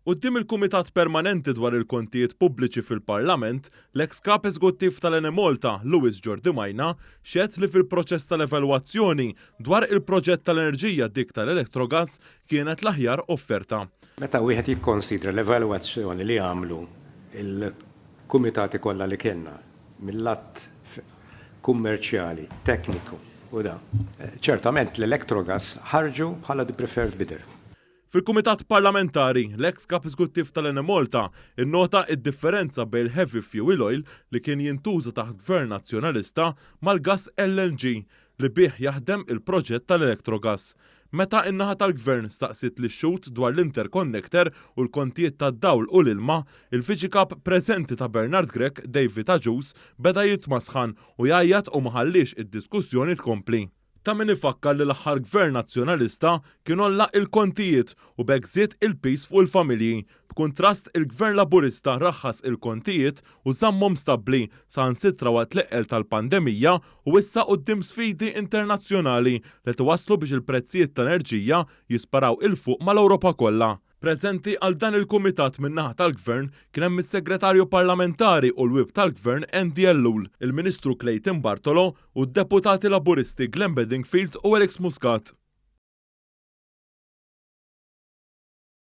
Quddiem il-Kumitat Permanenti dwar il-Kontijiet Pubbliċi fil-Parlament, l-eks Kap Eżguttiv tal-Enemalta, Louis Giordimaina, xehed li fil-proċess tal-evalwazzjoni dwar il-proġett tal-enerġija dik tal-Electrogas kienet l-aħjar offerta. Meta wieħed jikkonsidra l-evalwazzjoni li għamlu l-kumitati kollha li kellna mil-lat kummerċjali, tekniku u da, ċertament l-Electrogas ħarġu bħala the preferred bidder. Fil-Kumitat Parlamentari, l-eks Kap Eżguttiv tal-Enemalta nnota d-differenza bejn il-heavy fuel oil li kien jintuża taħt Gvern Nazzjonalista mal-gass LNG li bih jaħdem il-proġett tal-Electrogas. Meta n-naħa tal-Gvern staqsiet lix-xhud dwar l-interconnector u l-kontijiet tad-dawl u l-ilma, il-Viċi Kap preżenti ta' Bernard Grech, David Agius, beda jitmasħan u jgħajjat u ma ħalliex id-diskussjoni tkompli. Ta' min ifakkar li l-aħħar Gvern Nazzjonalista kien għolla il-kontijiet u b'hekk żied il-piż fuq il-familji. B'kuntrast, il-Gvern Laburista raħħas il-kontijiet u żammhom stabbli, saħansitra waqt l-eqqel tal-pandemija u issa quddiem sfidi internazzjonali li qed iwasslu biex il-prezzijiet tal-enerġija jisparaw 'il fuq mal-Ewropa kollha. Preżenti għal dan il-kumitat min-naħa tal-Gvern kien hemm is-Segretarju Parlamentari u l-Whip tal-Gvern Andy Ellul, il-Ministru Clayton Bartolo u d-Deputati Laburisti Glenn Bedingfield u Alex Muscat.